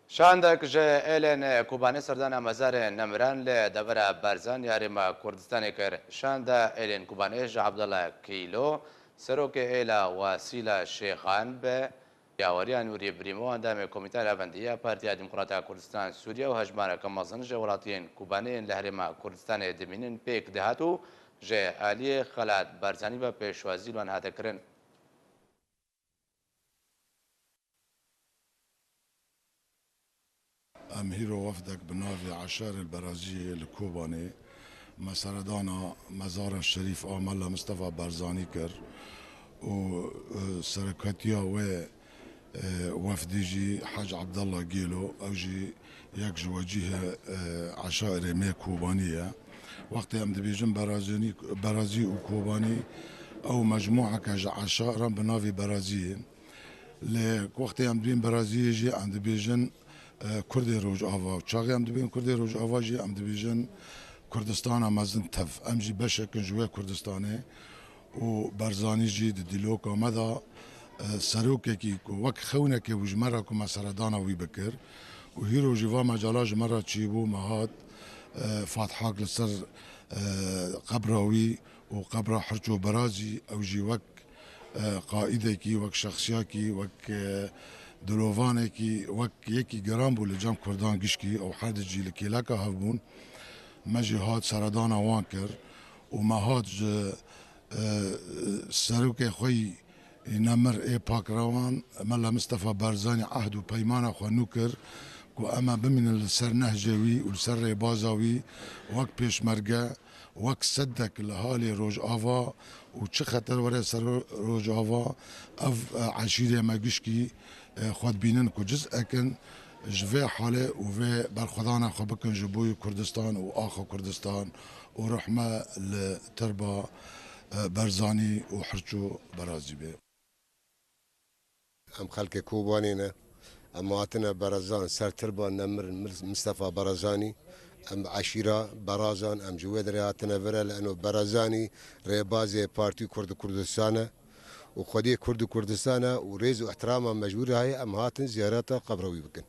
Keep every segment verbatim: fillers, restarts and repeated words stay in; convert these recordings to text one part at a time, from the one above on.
Şandek ji êlên Kobanê serdana mezarê nemiran li devera Barzanî ya Herêma Kurdistanê kir. Şanda êlên Kobanê ji Abdullah Kîlo, serokê êla Wasîla Şêxan, bi yaweriya Nûrî Brîmo, endamê Komîteya Navendî ya Partiya Demokrata Kurdistan Sûriye û hejmareke mezin ji welatiyên Kobanê yên li Herêma Kurdistanê dimînin, pêk dihat û ji aliyê Xelat Barzanî ve pêşwazî li wan hate kirin. Em hîro wefdek bi navê Eşarê li Beraziyê li Kobanê me seredana mezara şerîf a Mela Mistefa Barzanî kir û, e, serekatiya wê, e, wefdî jî Hec Abdallah Gêlo, ew jî yek ji wecîhê, e, Eşarê me Kobanî ye. Wextê em dibêjin Berazî, Berazî û Kobanî, ew mecmûeke ji eşaran bi navê Beraziyê. Lê wextê em dibên Beraziyê jî em dibêjin, e, Kurdê Rojava. Çaxê em dibên Kurdê Rojava jî em dibêjin Kurdistana mezin tev. Em jî beşek in ji wê Kurdistanê û Barzanî jî di dîloka me de, e, serokekî ku wek xewnekê bû ji me re ku me seredana wî bikir û hîro jî va mecala ji me re çêbû, me hat, e, fatihak li ser, e, qebra wî û qebra Hirço Berazî, ew jî wek e, qaîdekî, wek şexsiyakî, wek, e, dilovanekî, wek yekî giran bû li cem Kurdan gişkî, ew her di cî li kêleka hev bûn. Me jî hat seredana wan kir û me hat ji, e, serokê xwe yî nemir ê pakrewan, Mela Mistefa Barzanî, ehd û peymana xwe nû kir ku em ê bimînin li ser nehcê wî û li ser rêbaza wî wek pêşmerge, wek sedek li halê Rojava û çi xeter were ser Rojava, ev, e, eşîrê me gişkî, e, xwe dibînin ku ciz'ek in ji vê halê û vê berxwedana xwe bikin ji bo Kurdistan û axa Kurdistan û ruh me li tirba, e, Barzanî û Hirço Berazî be. Em xelkê Kobanê ne. Em hatine Berezan, ser tirba nemir Mir-, Mistefa Berezanî. Em eşîra Berazan, em ji wê derê hatine vir e, li eno Berezanî rêbazê Partî Kurd Kurdistan e û xwediyê Kurd Kurdistan e û rêz û ihtirama me ji wî re heye, em hatin ziyareta qebra wî bikin.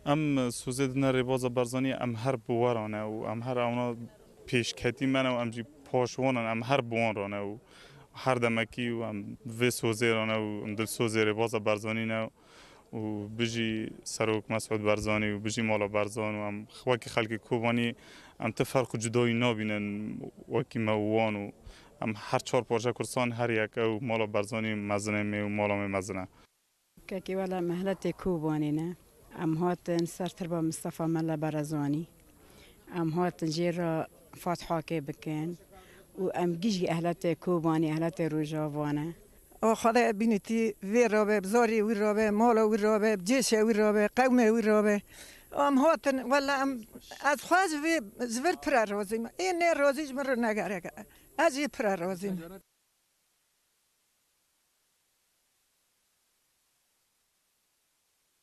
Em sozê didine rêbaza Barzanî, em her bi we re ne û em her ewna pêşketî me ne û em jî paş wan in, em her bi wan re ne û her demekî û em vê sozê re ne û em dilsozê rêbaza Barzanî ne û bijî Serok Mesûd Barzanî û bijî mala Barzan û em wekî xelkê Kobanî em ti ferq û cudayî nabînin wekî me û wan û em her çar parçe Kurdistan her yek ew mala Barzanî mezin e me û mala me mezin e. Kekê wele me hiletê Kobanê ne. Em hatin ser tirba Mistefa Mele Berezanî. Em hatin jê re fatihakê bikin û em gişkî ehletê Kobanê, ehletê Rojava ne. O Xwedê bînitî vê rabe, bi zarê wî rabe, mala wî rabe, bi cêşe wî rabe, qewmê wî rabe. Em hatin, wele em, ez xwe ji vê, ji vir pire razî me. Ê nêrazî ji min re negereke. Ez jê pire razî me.